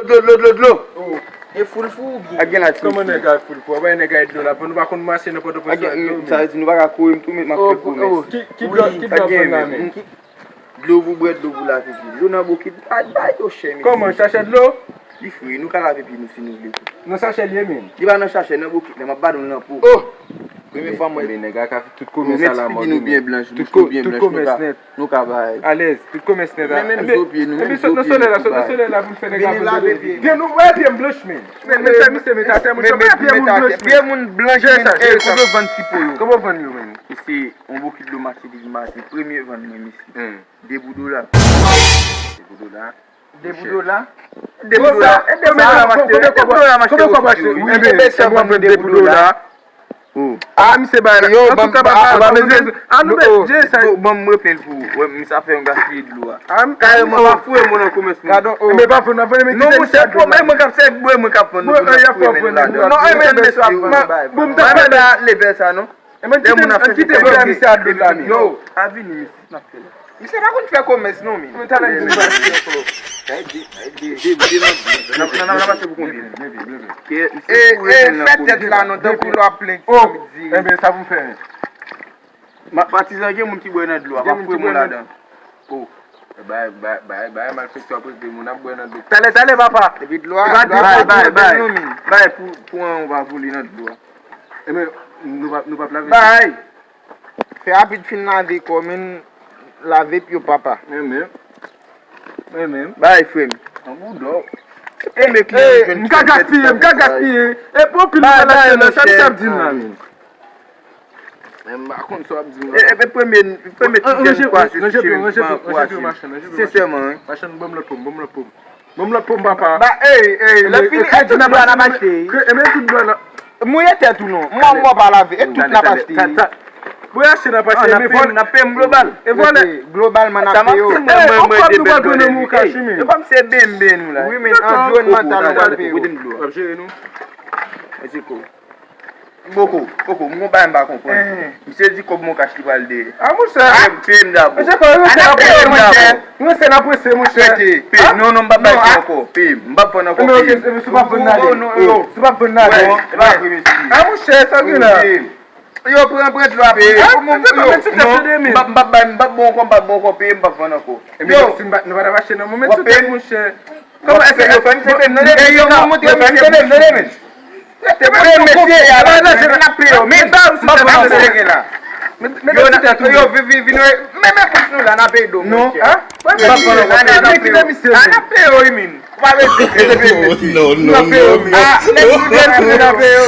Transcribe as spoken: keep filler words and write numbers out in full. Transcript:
Dlo, dlo, dlo, dlo. Oh, e full fou ou byen? Ak gen la ti. Kòman nèg a full fou? Wè nèg a dlo la, nou pa konn mache nan Pòtoprens la dlo. Sa vle di nou pa ka kouri m tou, men m ap fè pwomès. Ki, ki dlo, ki dlo ap vann la menm? Dlo pou bwè, dlo pou lave pye. Dlo nan bokit, pa bay yo chè, mesye. Kòman, sachè dlo? Li fre, nou ka lave pye nou si nou vle tou. Nan sachè l ye menm? Li pa nan sachè, nan bokit la, m ap ba nou l nan po. Oh! Premye fwa m wè. Men nèg a ka tout komès a la mòd. Mèt figi nou byen blanch, bouch nou byen blanch, nou ka, nou ka bay. Alèz, tout komès nèt a. Men menm zo pye nou, menm zo pye nou. Epi sot nan solèy la, sot nan solèy la pou n fè nèg la vin lave pye. Pye nou, wè pye m blanch menm. Men, men fè misye met atè, mouche, men pye moun blanch menm. Pye moun blanch menm, e, kote w vann ti po yo? Kote w vann yo menm? Mesye, yon bokit dlo mache depi maten, premye vann mwen, mesye. De pou dola. De pou dola. De pou dola. De pou dola. E de pou dola mache. Konbyen kòb mache? Wi, e bèl sa vann de pou dola. Oh. Ah, misye bay la. Yo, ban m, ba, ba, ba, mezanmi. Ah, nou mèt je sa. Bon, ban m reple l pou ou. Wè, misye ap fè yon gaspiye dlo a. Kareman, pa foure mwen nan komès moun. Gade, oh. Men pa foure, pa foure, men kite misye a dlo la. Mwen k ap sèvi, mwen k ap vann nou pou n ap foure men nou ladan. Non, e men mesye ap vann. Bon, m ta pale a leve sa, non. E mwen kite, kite bagay misye a dlo la, men. Yo, pa vini, mesye, n ap fè la. Misye pa konn fè komès non, men. Mwen talè m di m pa fè ankò. Nan, nan, nan, nan, pase pou konbyen? E, e, fè tèt la non, tankou lè w ap plenk. Oh, enben, sa pou m fè. Ma, patizan, gen moun ki bwè nan dlo a, pa foure mwen ladan. Oh. Bay, bay, bay, bay, malfektè ap rete moun ap bwè nan dlo. Talè, talè, papa. Epi dlo a, dlo a pa bay, bay, bay. Bay pou, pou an, ou pa vole nan dlo a. Enben, nou pa, nou pa lave. Bay. Fè rapid fin lave kò, men lave pye w papa. Enben. Enben. Bay, frè m. An boudò. Enben, m ka gaspiye, m ka gaspiye. E pou anpil nou pa lave nan sa misye ap di m la, men. Men m pa konn sa w ap di m nan. E, e, premye, premye ti jèn kwa se ti jèn kwa se. Sensèman, wi. Machann, ban m lòt pòm, ban m lòt pòm. Ban m lòt pòm, papa. Ba, ey, ey, lè fini, e tout dlo a n ap achte. E men tout dlo a n ap. Mouye tèt ou non. Mò, mò pa lave, e tout n ap achte. Mwen achte n ap achte, men vòlè. N ap peye m global. E vòlè. Globalman n ap peye yo. Ey, on kòb nou pral pran nan men w kach wi, men. E kòm se benben nou la. Wi, men anviwònmantal nou pral peye yo. W ap jere nou. Mèsi kou. Boko, boko, m gon bagay m pa konprann. Misye di kòb mwen kach li pral dèyè. A monchè. Peye m dabò. Monchè, kòb mwen kach li pral dèyè. Mwen se nan prese, monchè. Rete, peye. Non, non, m p ap bay kòb ankò. Peye m, m p ap vann ankò, peye m. Si w p ap vann, n ale. Si w p ap vann, n ale. E pa vre, mesye. A monchè, sa gen la. Yo, pran, pran dlo a, peye. Non, m p ap, m p ap bay, m p ap bon kòb, m p ap bon kòb, peye m, m p ap vann ankò. Yo. Si nou pa t ap achte nan moman, sou tèt, monchè. Kòman èske yo fè misye peye m nan demen? Yo, yo, montre misye peye m nan demen. Te peye mesye a la, n ap peye yo, men m pa wè si se pa misye gen la. Yo, yo, vin, vin, vin, men, men kous nou la, n ap peye do, non, monchè. N ap peye yo, wi, men. Ou pa bezwen peye mesye. N ap peye yo, men. Ah, nèg nou dwe tounen n ap peye yo.